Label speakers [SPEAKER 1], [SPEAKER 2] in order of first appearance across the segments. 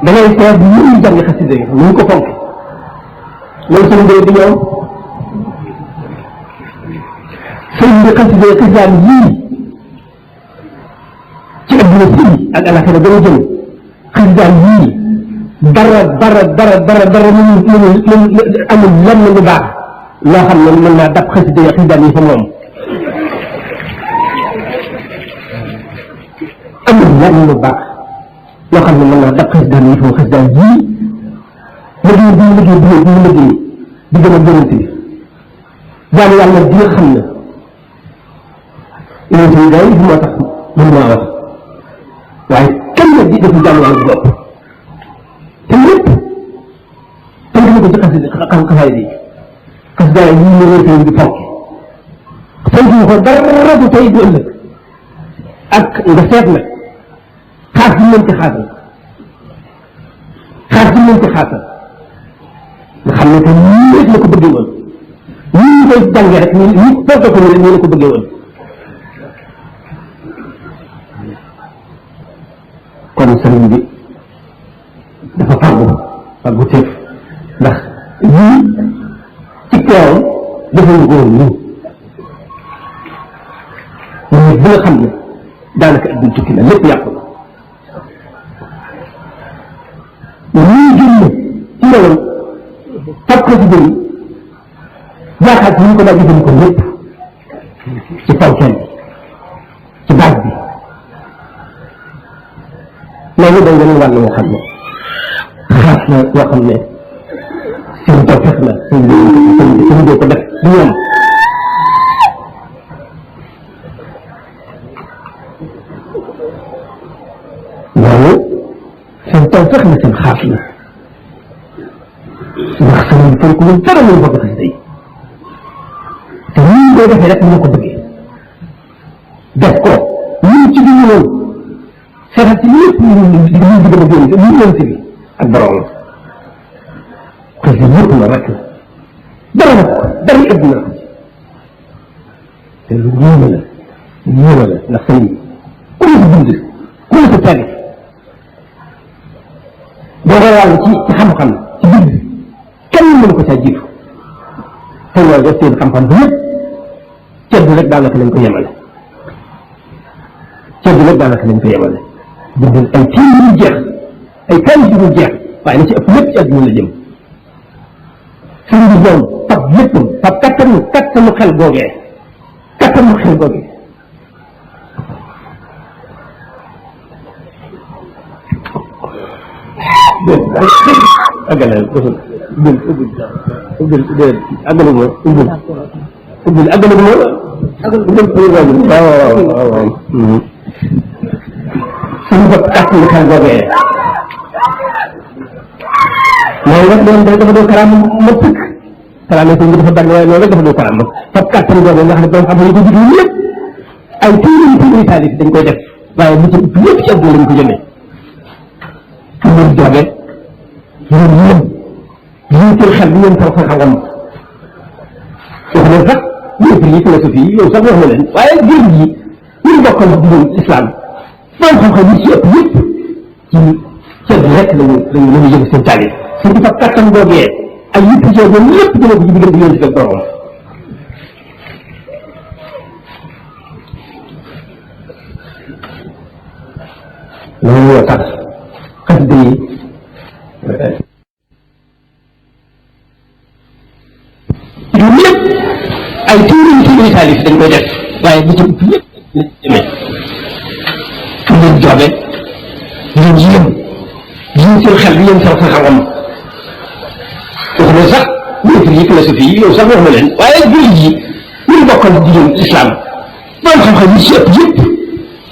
[SPEAKER 1] da ngay seet ñu jàng xasida yi ñu ko fonk loolu sëñ bi di ñoom sëñ bi xasida yii ci adduna si ak alaxira gën a jëm xasida yii dara mu amul lenn lu baax loo xam ne mën naa dab xasida yi fa moom amul lenn lu baax loo xam ne mën naa dab xasida yi fa xasida yii liggéey di gën a gënante bi jaamu yàlla di nga xam ne émission yi day moo tax mën maa wax waaye kenn nag di defu jaamu yàlla bu bopp te lépp tënk na ko ci xasaay bi xasida yi ñu ñëwee sëñ bi fonk sëñ ko dara du tey du ëllëg ak nga seet nag xaas bi mën ci xaasal nga xam ne que nii rek la ko bëggee woon nii ñu koy jàngee rek nii fonk ko nii la ko bëggee woon kon sëriñ bi dafa fàggu teef ndax yii ci teewam defuñu ko woon nii mooy bi nga xam ne daanaka adduna tukki na lépp yàqu na ñii génn ci yoon fab ko ci bëri yaakaar ci ñu ko daa jëfandikoo lépp ci tawkeen ci baat bi loolu day gën a wàll moo xam ne xaas na yoo xam ne seen tawfeex la seen doo ko def du ñoom loolu seen tawfeex la seen xaas la ndax sëriñ bi fonk lu dara ñu bëgg xasida yi te nii koy defee rek ñu ko bëggee def ko ñu ci biir woon seetal ci lépp ñu gën a génn ñu leen si bi ak borom xasida yëpp la rek la dara nag dara ëpp na ko te lu yéeme la ndax sëriñ bi ku la si bind ku la si tari boo ko yàlla ci xam-xam ci bind kenn mën ko caa jiitu te loolu def seen xam-xam bi yëpp ceeb bi rek daanaka lañ ko yemale bindul ay tiim yu jeex ay kan yu jeex waaye na ci ëpp lépp ci àdduna la jëm sëriñ bi moom fab léppam fab kattanu xel googee aggalal waaw suñu bopp kàttan xel googee loolu rek doon dafa doon karaam ma tëkk karaam sëñ bi dafa bari waaye loolu rek dafa doon karaam ma fab kàttan googee nga xam ne borom xam ne ko jiitu lépp ay téeméeri taalif dañ koy def waaye lu ci lépp ci àdduna lañ ko jëmee amul jooge yéen teel xel bi ngeen toog sa xam-xam wax leen sax yéen philosophie yi yow sax wax na leen waaye géej gi ñu bokkal diine islam borom xam-xam yi ci ëpp yëpp ci ceeb bi rek lañu yëngu seen taalif seen di fa kattan googee ay yitt jooju lépp jëlee ko ci diggante yéen si ak borom loolu moo tax xasida yi lépp ay téeméeri taalif dañ koy def waaye bu ci ëpp lépp la demee ngeen joobe ngeen yéen seen xel bi yéen sax sa xam-xam wax na sax ñuy philosophie yi yow sax wax na leen waaye jullit yi ñu bokkal diine islam borom xam-xam yi ci ëpp yëpp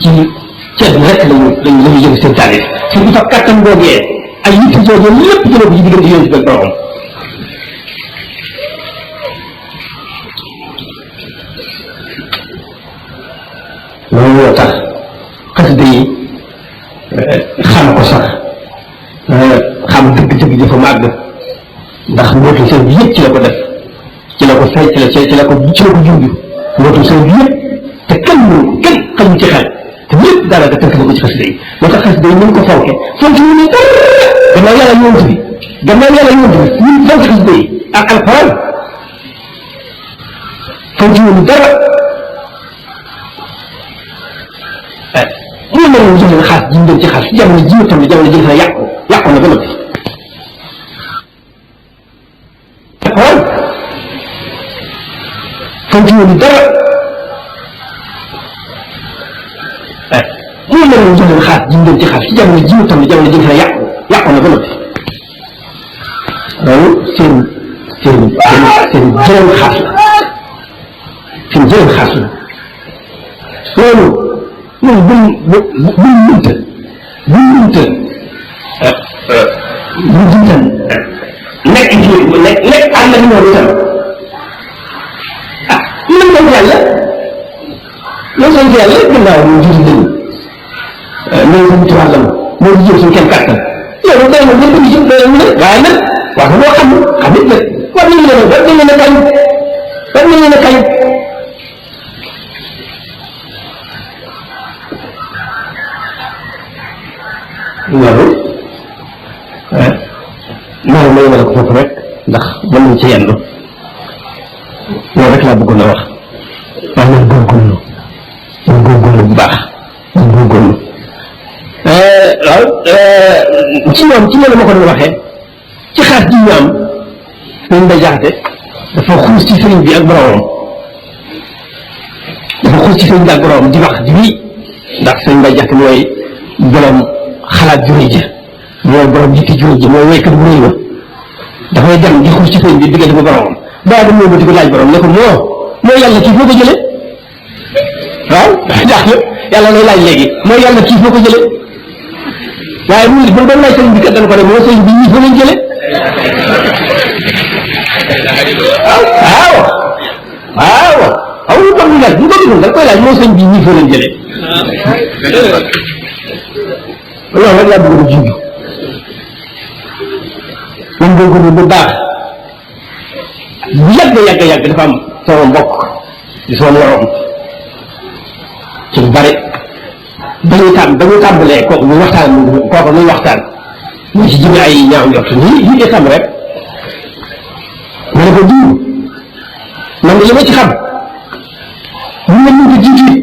[SPEAKER 1] ci ceeb bi rek lañu yëngu seen taalif seen bi fa kattan googee ay yitt jooju lépp jëlee ko ci diggante yéen si ak borom loolu moo tax xasida yi xam ko sax xam dëgg-dëgg dafa màgg ndax mbootu sëñ bi yëpp ci la ko def ci la ko say ci la ko junj mbootu sëñ bi yëpp te kenn xamu ci xel te lépp daanaka tënk na ko ci xasida yi moo tax xasida yi ñu ko fonke fonk ñu ni dara gannaaw yàlla yonent bi ñun fonk xasida yi ak alquran fonk ñu dara ñu mën ñu jël xaas ji ñu ci xaas jamono ji tam jamono ji fa yàqu na ba noppi alquran fonk ñu dara ñu mën ñu jël xaas ji ñu ci xaas jamono ji tam jamono ji fa yàqu na ba noppi loolu seen jërëm xaas la seen jërëm xaas la loolu ñun buñ mënta nekk ci nekk ànd ak ñoom itam ah ñu sant yàlla gannaaw ñu jur lañu loolu ñu ci wàllam moo di jëm suñu kenn kàttan loolu day na ñëpp ñu jëm doole ñu ne waaye nag wax boo xam it nag war nañu leen a kañ loolu noonu may wala ko foofu rek ndax mën nañ ci yendu loolu rek laa bëggoon a wax waaye nañ góorgóorlu bu baax nañ góorgóorlu waaw ci ñoom ma ko doon waxee ci xaas ji ñu am dañ bay jaxate dafa xuus ci sëriñ bi ak boromam di wax di wii ndax sëriñ bay jaxate mooy borom xalaat juróoy ji mooy borom jikki juróoy ji mooy waykat bu rëy ba dafay dem di xuus ci sëriñ bi diggante ba boromam daa dem ñëw ba di ko laaj borom ne ko mooy yàlla kii foo ko jële waaw jaaxle yàlla lay laaj léegi mooy yàlla kii foo ko jële waaye mu ba doon laaj sëriñ bi kat dana ko ne moo sëriñ bi ñii foo leen jële waaw aw ñu toog laaj bu ko dugg da koy laaj moo sëriñ bi ñii foo leen jële loolu rek laa bëgg a junj man góorgóorlu bu baax bu yàgg dafa am sama mbokk di sama morom ci lu bari dañuy tàmbalee kooku muy waxtaan ñu ci jëme ay ñaaw njort lii de xam rek ma ne ko diw man de li ma ci xam ñu ne ñu ko jiitu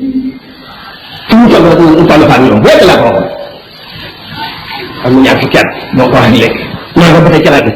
[SPEAKER 1] fi mu toll rek ñu toll fa ak ñoom rek laa ko waxoon am na ñaar fukki at moo ko wax léegi ñoo nga ba tey calaate